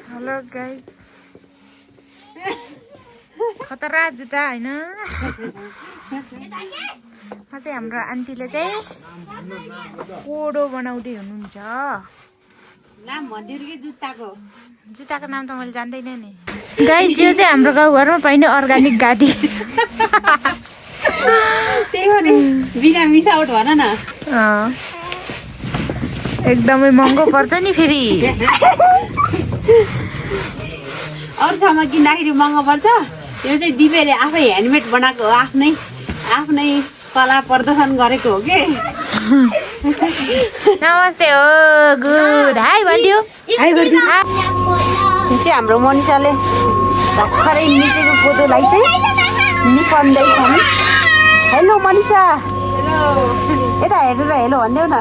Hello guys, खतरा जुत्ता हैन। अझै हाम्रो आन्टीले चाहिँ कोडो बनाउँदै हुनुहुन्छ। नाम भन्दिनु कि जुत्ताको नाम त मैले जान्दैन नि। गाइस, यो चाहिँ हाम्रो गाउँघरमा पाइने अर्गानिक गाडी। त्यही हो नि, बिना मिसावट भन न। एकदमै महँगो पर्छ नि फेरि। अरू ठाउँमा किन्दाखेरि महँगो पर्छ। यो चाहिँ दिपेले आफै ह्यान्डमेड बनाएको हो, आफ्नै कला प्रदर्शन गरेको हो कि। नमस्ते हो, गुड हाई भन्दियो। हाई गरिदिनु। यो चाहिँ हाम्रो मनिषाले भर्खरै मिचेको कोदोलाई चाहिँ निपन्दैछन्। हेलो मनिषा, यता हेरेर हेलो भनिदेऊ न।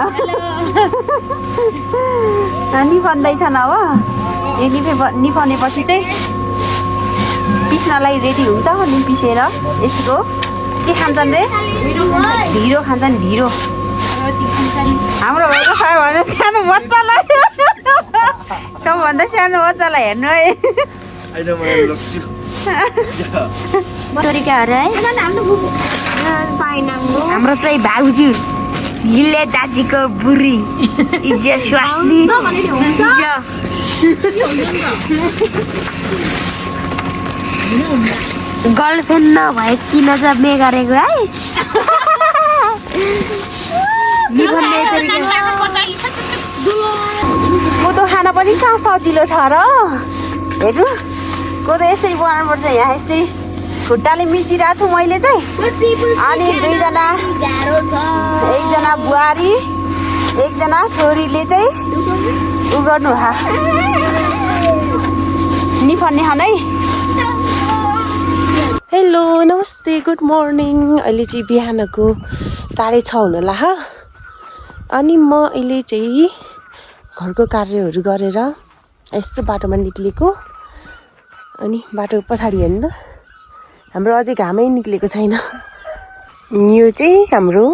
निपन्दैछन्। अब यो निपनेपछि चाहिँ पिस्नलाई रेडी हुन्छ। अनि पिसेर यसको के खान्छन् रे? ढिँडो खान्छन्, ढिँडो। हाम्रो घरको सबैभन्दा सानो बच्चालाई सबभन्दा सानो बच्चालाई हेर्नु है। हाम्रो चाहिँ भाउजू हिले दाजीको बुढी इज्जत स्वास्नी गर्लफ्रेन्ड नभए किन चाहिँ मे गरेको है। कोदो खान पनि कहाँ सजिलो छ र। हेर्नु, कोदो यसरी बनाउनुपर्छ। यहाँ यस्तै खुट्टाले मिचिरहेको छु मैले चाहिँ। अनि एकजना बुहारी एकजना छोरीले चाहिँ उ गर्नु निफन्ने खानै। हेलो नमस्ते गुड मर्निङ। अहिले चाहिँ बिहानको 6:30 हुन लाग। अनि म अहिले चाहिँ घरको कार्यहरू गरेर यसो बाटोमा निक्लेको। अनि बाटो पछाडि हेर्नु त, हाम्रो अझै घामै निक्लेको छैन। यो चाहिँ हाम्रो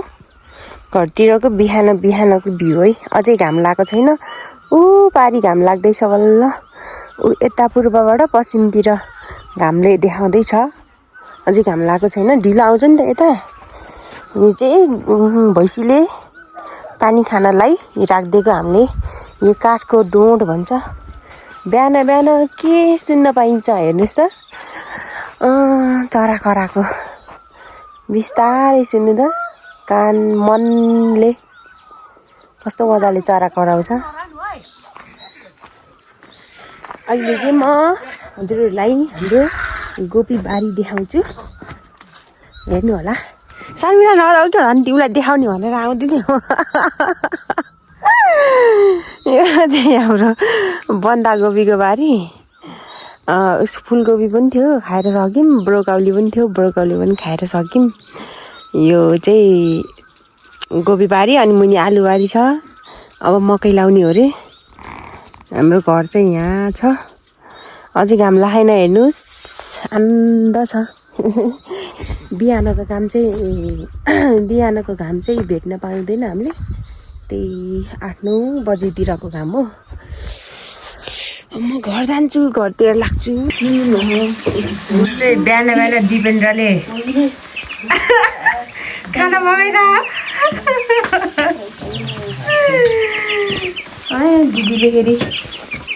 घरतिरको बिहानको भ्यू है। अझै घाम लागेको छैन। ऊ पारी घाम लाग्दैछ बल्ल। ऊ यता पूर्वबाट पश्चिमतिर घामले देखाउँदैछ। अझै घाम लागेको छैन, ढिलो आउँछ नि त यता। यो चाहिँ भैँसीले पानी खानलाई राखिदिएको हामीले यो काठको डोड भन्छ। बिहान बिहान के सुन्न पाइन्छ हेर्नुहोस् त। चरा कराको बिस्तारै सुन्नु त, कान मनले कस्तो मजाले चरा कराउँछ। अहिले चाहिँ म हजुरहरूलाई हाम्रो गोपी बारी देखाउँछु। हेर्नु होला। सानमिना नजाऊ कि होला नि, तिमीलाई देखाउने भनेर आउँदै थियो। यो चाहिँ हाम्रो बन्दाकोपीको बारी। फुलकोपी पनि थियो, खाएर सक्यौँ। ब्रोकाउली पनि थियो, ब्रोकाउली पनि खाएर सक्यौँ। यो चाहिँ गोपी बारी। अनि मुनि आलुबारी छ। अब मकै लाउने हो रे। हाम्रो घर चाहिँ यहाँ छ। अझै घाम लागेन, हेर्नुहोस् आनन्द छ। बिहानको घाम चाहिँ भेट्न पाउँदैन हामीले। त्यही 8-9 बजीतिरको घाम हो। म घर जान्छु, घरतिर लाग्छु। बिहान दिपेन्द्रले खाना मगाइर दिदीले फेरि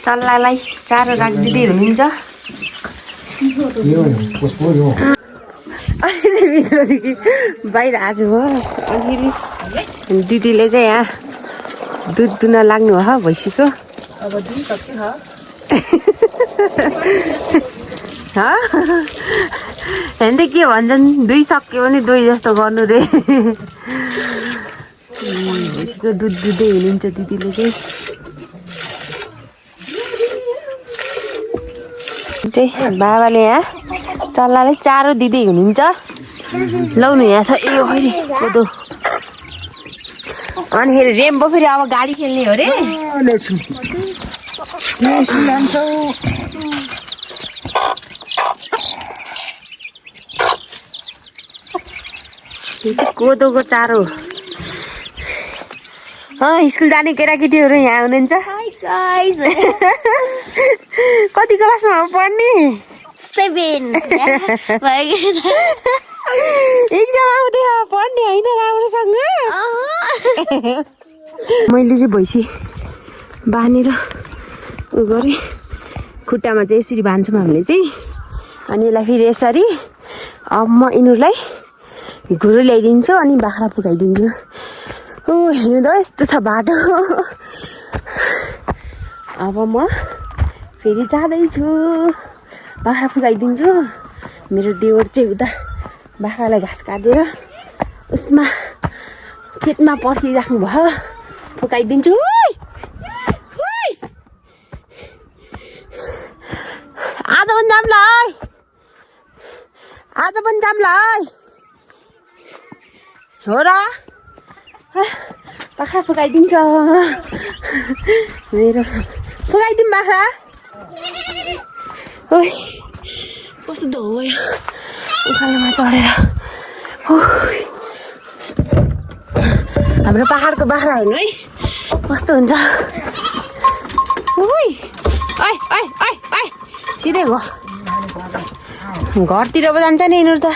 चल्लालाई चारो राखिदिँदै हुनुहुन्छ। अहिले चाहिँ भित्रदेखि बाहिर आज भयो। अनि दिदीले चाहिँ यहाँ दुध दुन लाग्नु हो भैँसीको अब दुई सक्यो हेर्दै के भन्छन् दुई सक्यो भने दुई जस्तो गर्नु रे भैँसीको दुध दुधै हुनुहुन्छ दिदीले चाहिँ बाबाले यहाँ चल्लाले चारो दिँदै हुनुहुन्छ लाउनु यहाँ छ ए फेरि कोदो अनि फेरि रेम्बो फेरि अब गाडी खेल्ने हो रे यो चाहिँ कोदोको चारो स्कुल जाने केटाकेटीहरू यहाँ हुनुहुन्छ कति क्लासमा हो पढ्ने 7 एक्जाम आउँदै पढ्ने होइन राम्रोसँग मैले चाहिँ भैँसी बाँधेर उ गरेँ खुट्टामा चाहिँ यसरी बाँध्छौँ हामीले चाहिँ अनि यसलाई फेरि यसरी अब म यिनीहरूलाई घुरो ल्याइदिन्छु अनि बाख्रा फुकाइदिन्छु ओ हेर्नु त यस्तो छ बाटो अब म फेरि जाँदैछु बाख्रा फुकाइदिन्छु मेरो देवर चाहिँ उता बाख्रालाई घाँस काटेर उसमा खेतमा पर्खिराख्नु भयो फुकाइदिन्छु आज पनि जाम ल आज पनि जाम ल हो र बाख्रा फुकाइदिन्छ मेरो फुकाइदिउँ बाख्रा ओइ कस्तो धो भयो उकालोमा चढेर हाम्रो पहाडको बाख्रा हेर्नु है कस्तो हुन्छ ओइ ओइ ओइ ओइ ओइ सिधै घरतिर पो जान्छ नि यिनीहरू त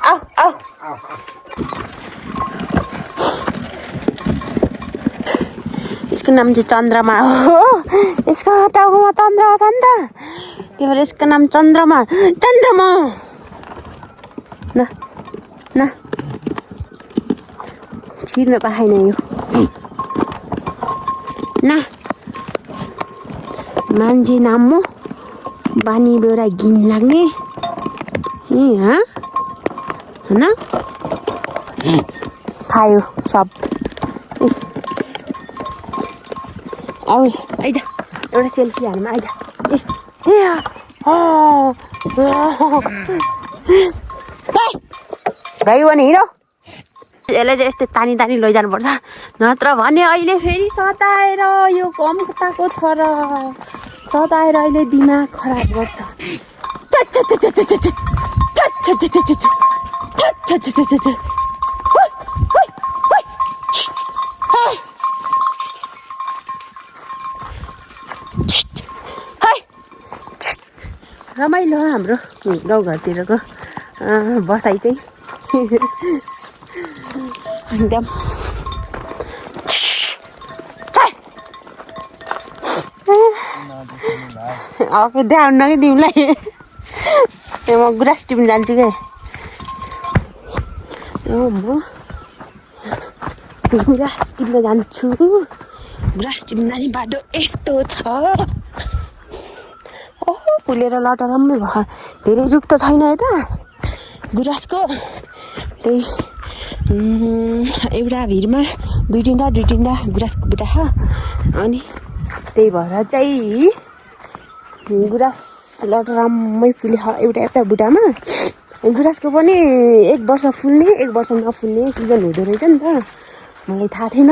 आऊ आऊ यसको नाम चाहिँ चन्द्रमा हो यसको टाउकोमा चन्द्रमा छ नि त त्यही भएर यसको नाम चन्द्रमा चन्द्रमा न न छिर्न पाएन यो न मान्छे नाम म बानी बेहोरा घिन लाग्ने होइन खायो सब आऊ आइज एउटा सेल्फी हाल्नुमा आइज गयो भने हिँडो यसलाई चाहिँ यस्तै तानी तानी लैजानुपर्छ नत्र भने अहिले फेरि सताएर यो कम खुट्टाको छ र सताएर अहिले दिमाग खराब गर्छ रमाइलो हाम्रो गाउँघरतिरको बसाइ चाहिँ एकदम ध्यान कि तिमीलाई म गुराँस टिप्न जान्छु क्या म गुराँस टिप्न जान्छु गुराँस टिप्न जाने बाटो यस्तो छ फुलेर लटरम्मै भयो धेरै रुख त छैन है त गुराँसको त्यही एउटा भिरमा दुई तिनवटा गुराँसको बुट्टा छ अनि त्यही भएर चाहिँ गुराँस लटरम्मै फुले एउटा बुट्टामा गुराँसको पनि एक वर्ष फुल्ने एक वर्ष नफुल्ने सिजन हुँदो रहेछ नि त मलाई थाहा थिएन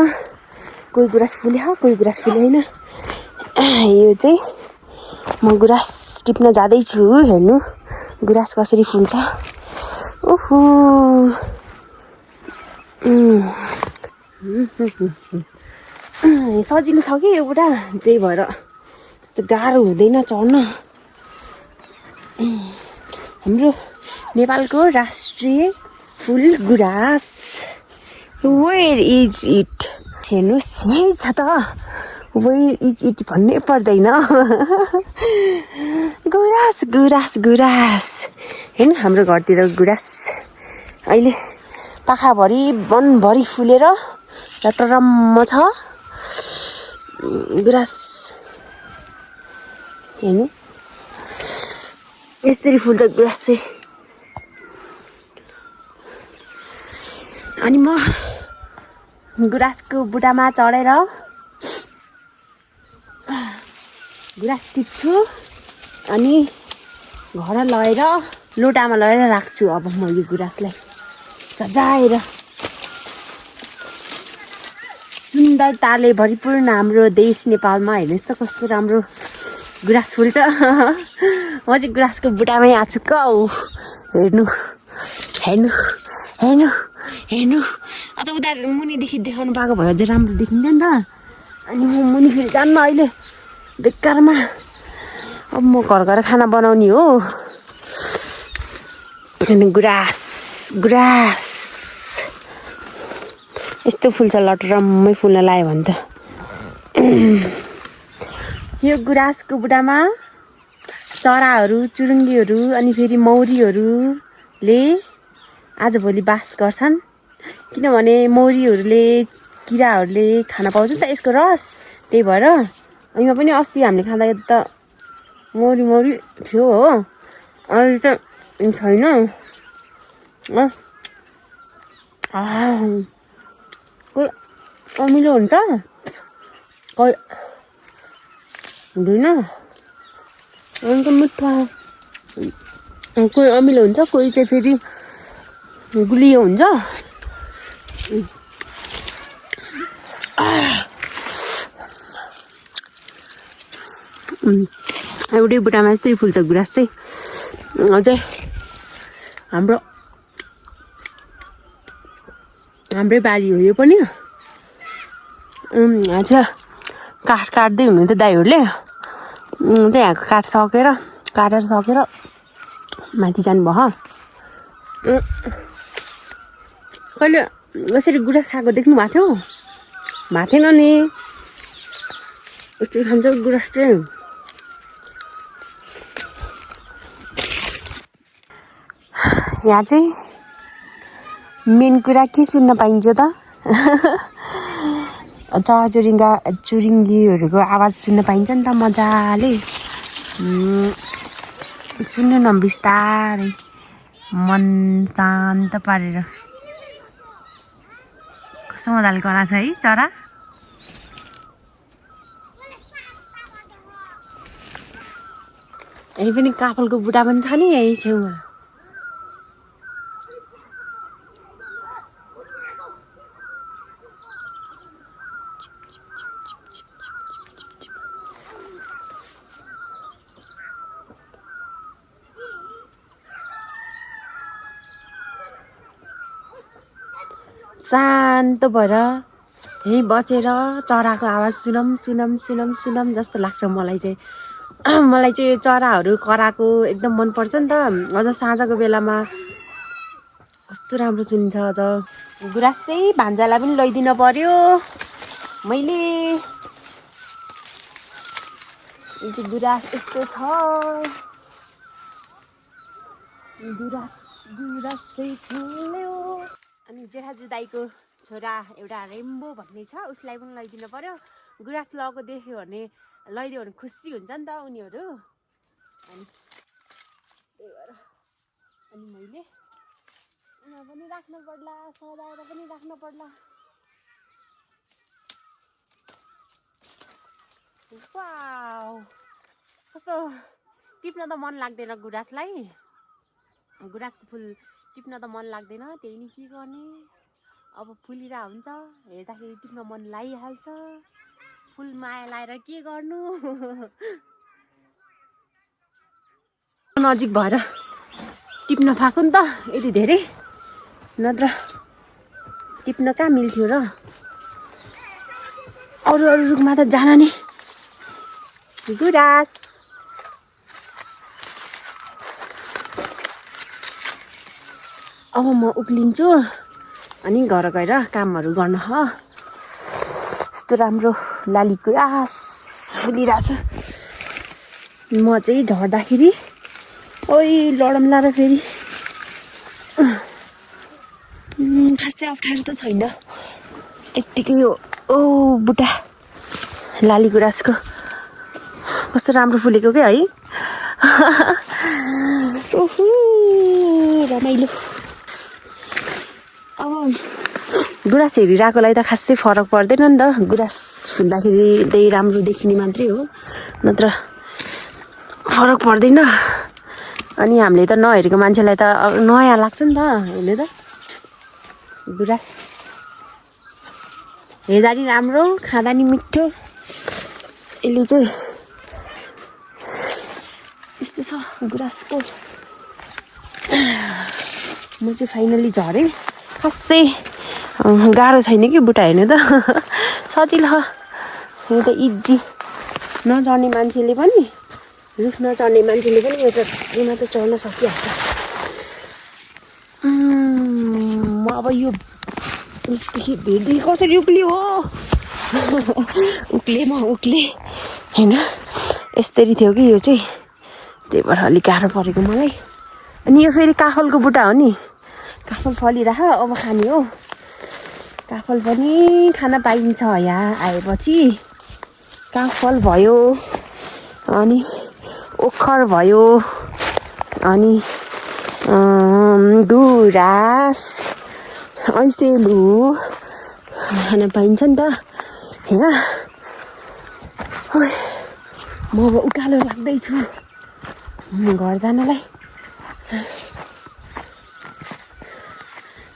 कोही गुराँस फुले कोही गुराँस फुलेन यो चाहिँ म गुराँस टिप्न जाँदैछु हेर्नु गुराँस कसरी फुल्छ ओहो सजिलो छ कि एउटा त्यही भएर गाह्रो हुँदैन चढ्न हाम्रो नेपालको राष्ट्रिय फुल गुराँस वेयर इज इट हेर्नुहोस् यही छ त वेयर इज इट भन्नै पर्दैन गुराँस गुराँस गुराँस हेर्नु हाम्रो घरतिर गुराँस अहिले पाखाभरि वनभरि फुलेर चटरम्म छ गुराँस हेर्नु यसरी फुल्छ गुराँस चाहिँ अनि म गुराँसको बुटामा चढेर गुराँस टिप्छु अनि घर लगेर लोटामा लगेर राख्छु अब म यो गुराँसलाई सजाएर सुन्दरताले भरिपूर्ण हाम्रो देश नेपालमा हेर्नुहोस् त कस्तो राम्रो गुराँस फुल्छ म चाहिँ गुराँसको बुटामै आछु काउ हेर्नु हेर्नु हेर्नु हेर्नु अझ उता मुनिदेखि देखाउनु पाएको भए अझै राम्रो देखिन्थ्यो नि त अनि म मुनि फेरि जान्न अहिले बेकारमा अब म घर गएर खाना बनाउने हो अनि गुराँस गुराँस यस्तो फुल्छ लटरम्मै फुल्न लायो भने त यो गुराँसको बुटामा चराहरू चुरुङ्गीहरू अनि फेरि मौरीहरूले आजभोलि बास गर्छन् किनभने मौरीहरूले किराहरूले खान पाउँछ नि त यसको रस त्यही भएर अनि पनि अस्ति हामीले खाँदा त मौरी थियो हो अहिले त छैन कोही अमिलो हुन्छ कोही हुँदैन अन्त मिठो कोही अमिलो हुन्छ कोही चाहिँ फेरि गुलियो हुन्छ एउटै बुटामा यस्तै फुल्छ गुराँस चाहिँ अझै हाम्रै बारी हो यो पनि अच्छा काठ काट्दै हुनुहुन्थ्यो दाइहरूले त्यहाँको काटेर सकेर माथि जानुभयो कहिले यसरी गुराँस खाएको देख्नु भएको थियो भएको थिएन नि यस्तो खान्छ गुराँस चाहिँ यहाँ चाहिँ मेन कुरा के सुन्न पाइन्छ त चुरुङ्गीहरूको आवाज सुन्न पाइन्छ नि त मजाले सुन्नु न बिस्तारै मन शान्त पारेर कस्तो मजाले कराएको छ है चरा यही पनि काफलको बुटा पनि छ नि यही छेउमा शान्त भएर यहीँ बसेर चराको आवाज सुनम जस्तो लाग्छ मलाई चाहिँ यो चराहरू कराएको एकदम मनपर्छ नि त अझ साँझको बेलामा कस्तो राम्रो सुनिन्छ अझ गुराँस चाहिँ भान्जालाई पनि लैदिन पर्यो मैले यो चाहिँ गुराँस यस्तो छ गुराँस चाहिँ फुल्यो अनि जेठाजु दाईको छोरा एउटा रेम्बो भन्ने छ उसलाई पनि लैदिनु पर्यो गुराँस लगाएको देख्यो भने लैदियो भने खुसी हुन्छ नि त उनीहरू अनि त्यही भएर अनि मैले यहाँ पनि राख्नु पर्ला सजाएर पनि राख्नु पर्ला वाउ कस्तो टिप्न त मन लाग्दैन गुराँसलाई गुराँसको फुल टिप्न त मन लाग्दैन त्यही नि के गर्ने अब फुलिरा हुन्छ हेर्दाखेरि टिप्न मन लागिहाल्छ फुल माया लाएर के गर्नु नजिक भएर टिप्न पाएको नि त यति धेरै नत्र टिप्न कहाँ मिल्थ्यो र अरू रुखमा त जान नि गुराँस अब म उक्लिन्छु अनि घर गएर कामहरू गर्न यस्तो राम्रो लाली गुराँस फुलिरहेछ म चाहिँ झर्दाखेरि ओइ लडमला र फेरि खासै अप्ठ्यारो त छैन यत्तिकै हो ओ बुट्टा लाली गुराँसको कस्तो राम्रो फुलेको क्या है ओहो रमाइलो अब गुराँस हेरिरहेकोलाई त खासै फरक पर्दैन नि त गुराँस फुल्दाखेरि त्यही राम्रो देखिने मात्रै हो नत्र फरक पर्दैन अनि हामीले त नहेरेको मान्छेलाई त नयाँ लाग्छ नि त हेर्नु त गुराँस हेर्दा नि राम्रो खाँदा नि मिठो यसले चाहिँ यस्तो छ गुराँसको म चाहिँ फाइनली झरेँ खासै गाह्रो छैन कि बुट्टा हेर्नु त सजिलो यो त इजी नचढ्ने मान्छेले पनि रुख नचढ्ने मान्छेले पनि योमा त चढ्न सकिहाल्छ म अब यो उसदेखि भेटदेखि कसरी उक्लियो हो उक्ले होइन यस्तरी थियो कि यो चाहिँ त्यही भएर अलिक गाह्रो परेको मलाई अनि यो फेरि काफलको बुट्टा हो नि काफल फलिरह अब खाने हो काफल पनि खान पाइन्छ यहाँ आएपछि काफल भयो अनि ओखर भयो अनि गुराँस ऐसेलु खान पाइन्छ नि त होइन म अब उकालो लाग्दैछु घर जानलाई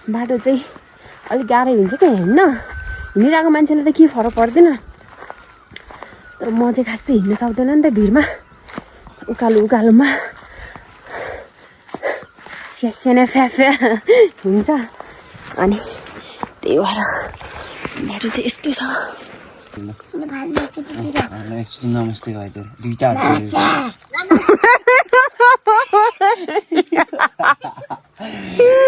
बाटो चाहिँ अलिक गाह्रै हुन्छ क्या हिँड्न हिँडिरहेको मान्छेलाई त के फरक पर्दैन तर म चाहिँ खासै हिँड्न सक्दैन नि त भिडमा उकालोमा स्यास्याना फ्याफ्या हुन्छ अनि त्यही भएर बाटो चाहिँ यस्तो छ नमस्ते भाइ들 दुईटा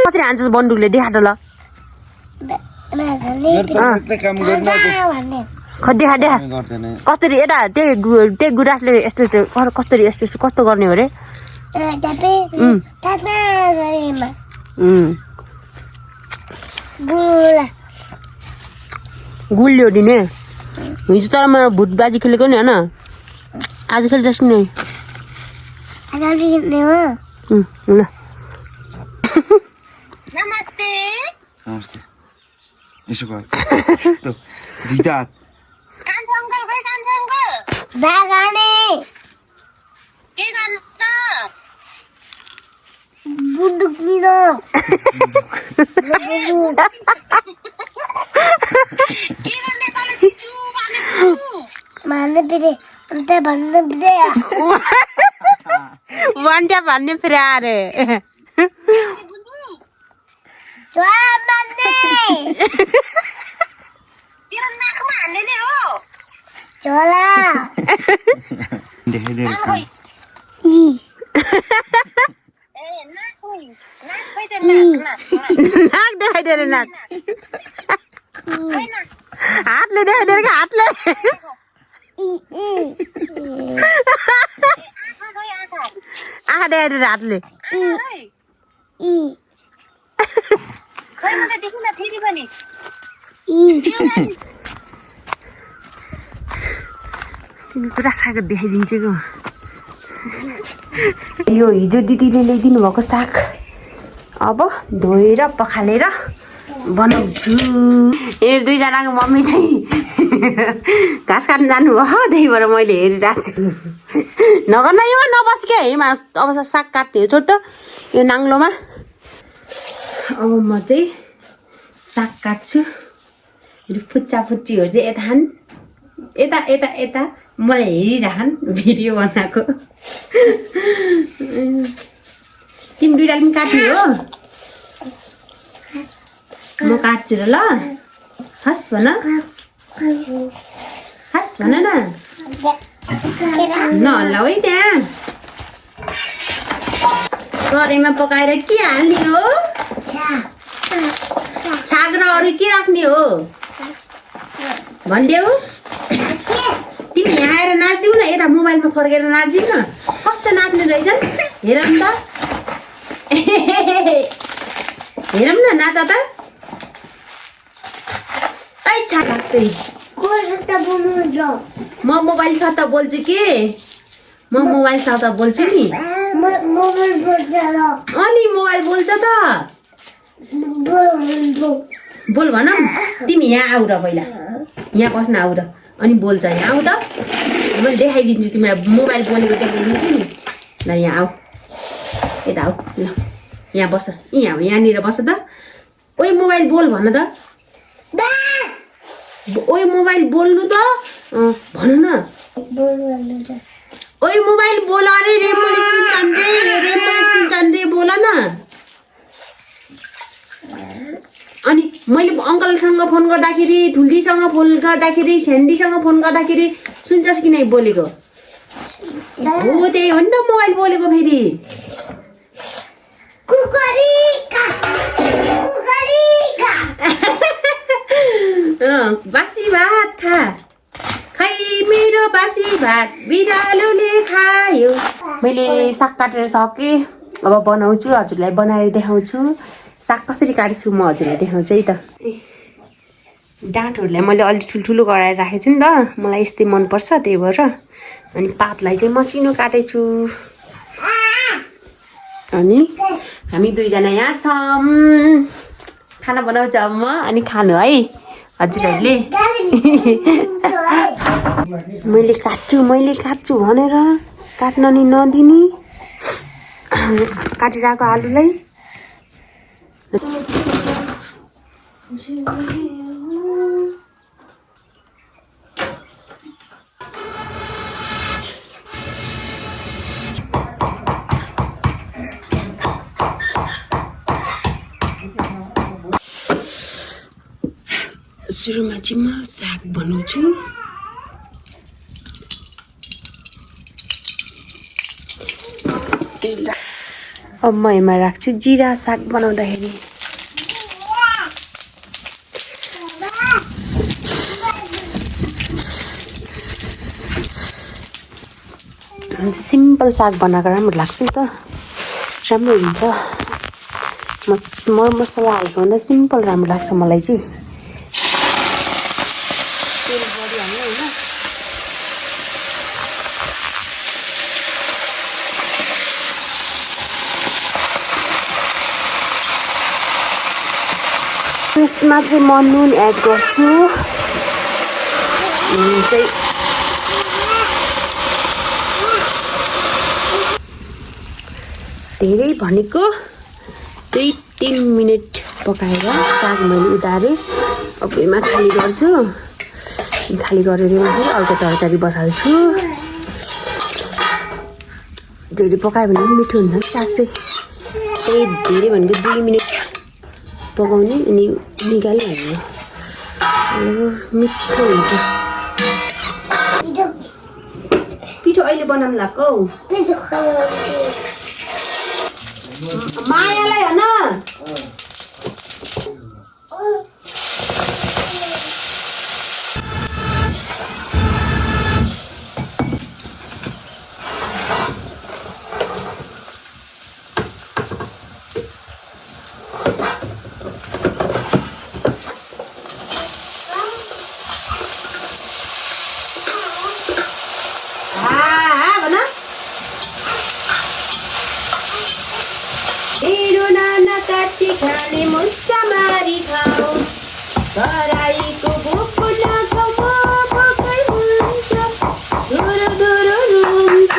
कसरी हान्छस् बन्दुकले देखाट ल काम गर्न देखा कसरी यता त्यही गुराँसले यस्तो कसरी यस्तो कस्तो गर्ने हो रे गुलियो दिने हिजो तर म भुटबाजी खेलेको नि होइन आज खेल्छस् नि ल नमस्ते यसो गर यस्तो दुईटा हात भन्ट्या भन्ने फेरि अरे नाक देखाइदिएर नाक हातले देखाइदिएर हातले आँखा देखाइदिएर हातले तिमी पुरा साग देखाइदिन्छु गो यो हिजो दिदीले ल्याइदिनु भएको साग अब धोएर पखालेर बनाउँछु यो दुईजनाको मम्मी चाहिँ घाँस काट्नु जानुभयो त्यही भएर मैले हेरिरहेको छु नगर्न यो नबस् के हेमा अब साग काट्ने हो छोड त यो नाङ्लोमा अब म चाहिँ साग काट्छु फुच्चा फुच्चीहरू चाहिँ यता खान् यता यता यता मलाई हेरिरहन् भिडियो बनाएको तिमी दुइटाले पनि काट्ने हो म काट्छु र ल हस् भन हस् भन न नहल्ला है त्यहाँ कराईमा पकाएर के हाल्ने हो साग र अरू के राख्ने हो भनिदेऊ तिमी यहाँ आएर नाच्दिउ न यता मोबाइलमा फर्केर नाच्दिउ न कस्तो नाच्ने रहेछन् हेर नि त हेरौँ न नाच त चाहिँ म मोबाइल साथ बोल्छु के म मोबाइल साथ बोल्छु नि अनि मोबाइल बोल्छ त बोल भन तिमी यहाँ आऊ र पहिला यहाँ बस्न आऊ र अनि बोल्छ यहाँ आऊ त मैले देखाइदिन्छु तिमीलाई मोबाइल बोलेको देखाइदिन्छु नि ल यहाँ आऊ यता आऊ ल यहाँ बस यहाँनिर बस त ओइ मोबाइल बोल भन त ओइ मोबाइल बोल्नु त भन न ओइ मोबाइल बोल अरे रेमोले सुन्छन् रे बोल न अनि मैले अङ्कलसँग फोन गर्दाखेरि ठुलीसँग फोन गर्दाखेरि स्यान्डीसँग फोन गर्दाखेरि सुन्छस् कि नै बोलेको हो त्यही हो नि त मोबाइल बोलेको फेरि बासी भात खै मेरो बासी भात बिरालोले खायो मैले साग काटेर सकेँ अब बनाउँछु हजुरलाई बनाएर देखाउँछु साग कसरी काटेछु म हजुरलाई देखाउँछु है त डाँठहरूलाई मैले अलि ठुल्ठुलो गराएर राखेको छु नि त मलाई यस्तै मनपर्छ त्यही भएर अनि पातलाई चाहिँ मसिनो काटेछु अनि हामी दुईजना यहाँ छौँ खाना बनाउँछ म अनि खानु है हजुरहरूले मैले काट्छु भनेर काट्न नि नदिने काटिरहेको आलुलाई सुरुमा चाहिँ म साग बनाउँछु अब म यसमा राख्छु जिरा साग बनाउँदाखेरि अन्त सिम्पल साग बनाएको राम्रो लाग्छ नि त राम्रो हुन्छ मर मसला हालेको भन्दा सिम्पल राम्रो लाग्छ मलाई चाहिँ तेल बढी हाल्नु होइन यसमा चाहिँ म नुन एड गर्छु नुन चाहिँ धेरै भनेको 2-3 मिनट पकाएर साग मैले उतारेँ अब यसमा खाली गर्छु खाली गरेर फेरि अर्को तरकारी बसाल्छु धेरै पकायो भने पनि मिठो हुन्छ साग चाहिँ त्यही धेरै भनेको 2 मिनट पकाउने अनि निकालिहाल्नु मिठो हुन्छ पिठो अहिले बनाउनु लाग्यो मायालाई होइन खाने मुस्का मारी खाऊ कराईको भुकुलाको भोकै हुन्छ दुरु हुन्छ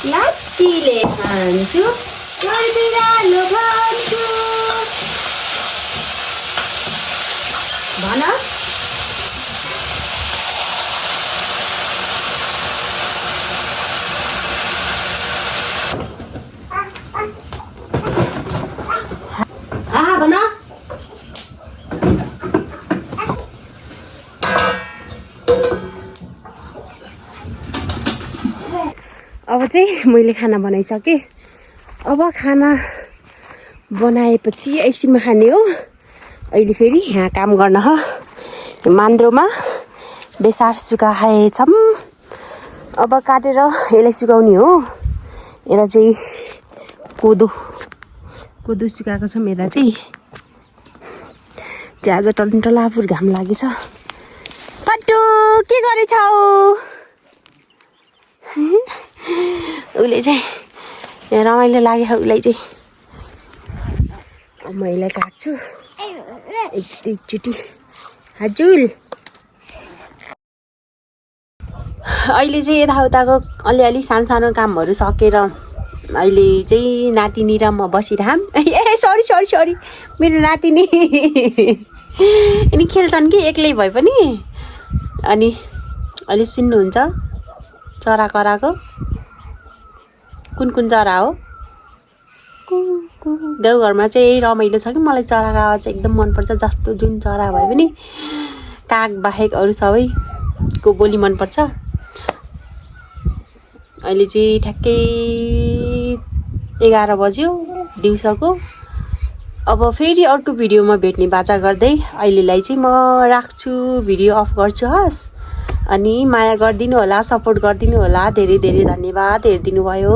लात्तीले खान्छु बिरालो भन्छु भन भन अब चाहिँ मैले खाना बनाइसकेँ अब खाना बनाएपछि एकछिनमा खाने हो अहिले फेरि यहाँ काम गर्न हो मान्द्रोमा बेसार सुकाएछौँ अब काटेर यसलाई सुकाउने हो यसलाई चाहिँ कोदो सुकाएको छौँ यता चाहिँ आज टन्टलापुर घाम लागेछ मिठो के गरेछौ उसले चाहिँ यहाँ रमाइलो लाग्यो उसलाई चाहिँ मैले काट्छु एकचोटि हजुर अहिले चाहिँ यताउताको अलिअलि सानो सानो कामहरू सकेर अहिले चाहिँ नातिनी र म बसिरहँ ए सरी सरी सरी मेरो नातिनी अनि खेल्छन् कि एक्लै भए पनि अनि अहिले सुन्नुहुन्छ चरा कराको कुन कुन चरा हो गाउँघरमा चाहिँ रमाइलो छ कि मलाई चराको आवाज चाहिँ एकदम मनपर्छ जस्तो जुन चरा भए पनि काग बाहेक अरू सबैको बोली मनपर्छ अहिले चाहिँ ठ्याक्कै 11 बज्यो दिउँसोको अब फेरि अर्को भिडियोमा भेट्ने बाचा गर्दै अहिलेलाई चाहिँ म राख्छु भिडियो अफ गर्छु हस् अनि माया गरिदिनु होला सपोर्ट गरिदिनु होला धेरै धेरै धन्यवाद हेरिदिनु भयो